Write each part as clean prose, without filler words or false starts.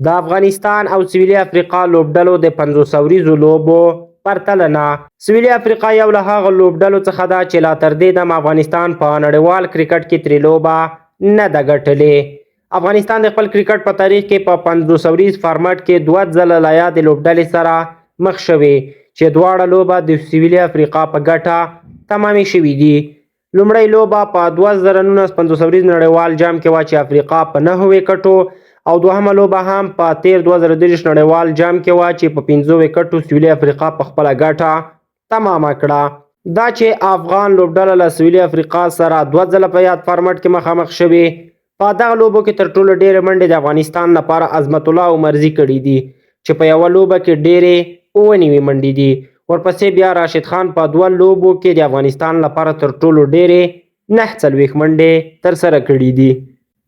د افغانستان او سویلي افریقا لوبډلو د 50 اوریزو لوبو پرتلنه. سویلي افریقا یو له هغو لوبډلو څخه ده چې لا تر دې دمه افغانستان په نړیوال کرکټ کې ترې لوبه نه ده ګټلې. افغانستان د خپل کرکټ په تاریخ کې په 50 اوریز فارمټ کې دوه ځله له یادې لوبډلې سره مخ شوی چې دواړه لوبه د سویلي افریقا په ګټه تمامې شوې دي. لومړۍ لوبه په 2019 50 اوریز نړیوال جام کې وه چې افریقا په 9 ویکټو او دوهمه لوبه هم په تیر 2023 نړیوال جام کې وه چې په 5 ویکټو سویلي افریقا په خپله ګټه تمامه کړه. دا چې افغان لوبډله له سویلي افریقا سره دوه ځله په یاد فارمټ کې مخامخ شوې، په دغه لوبو کې تر ټولو ډېرې منډې د افغانستان لپاره عظمت الله عمرزي کړې دي چې په یوه لوبه کې ډېرې 97 منډې دي. ورپسې بیا راشد خان په دوه لوبو کې د افغانستان لپاره تر ټولو ډېرې 49 منډې ترسره کړې دي.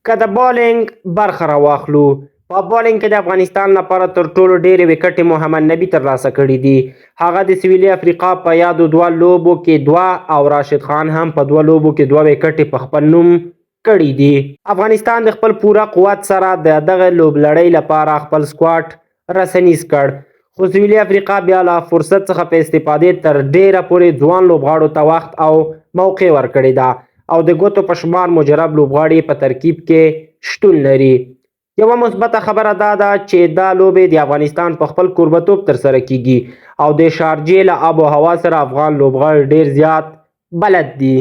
که د بالینګ برخه راواخلو، په بالینګ کې د افغانستان لپاره تر ټولو ډېرې ویکټې محمد نبي ترلاسه کړې دي. هغه د سویلي افریقا په یادو دوه لوبو کې دوه او راشد خان هم په دوه لوبو کې دوه ویکټې په خپل نوم کړې دي. افغانستان د خپل پوره قوت سره د دغه لوبلړۍ لپاره خپل سکواډ رسنیز کړ، خو سویلي افریقا بیا له فرصت څخه په استفادې تر ډېره پورې ځوان لوبغاړو ته وخت او موقع ورکړې ده او د ګوتو په شمار مجرب لوبغاړي په ترکیب کې شتون لري. یوه مثبته خبره دا ده چې دا لوبې د افغانستان په خپل کوربتوب ترسره کیږي او د شارجې له آب و هوا سره افغان لوبغاړي ډېر زیات بلد دي.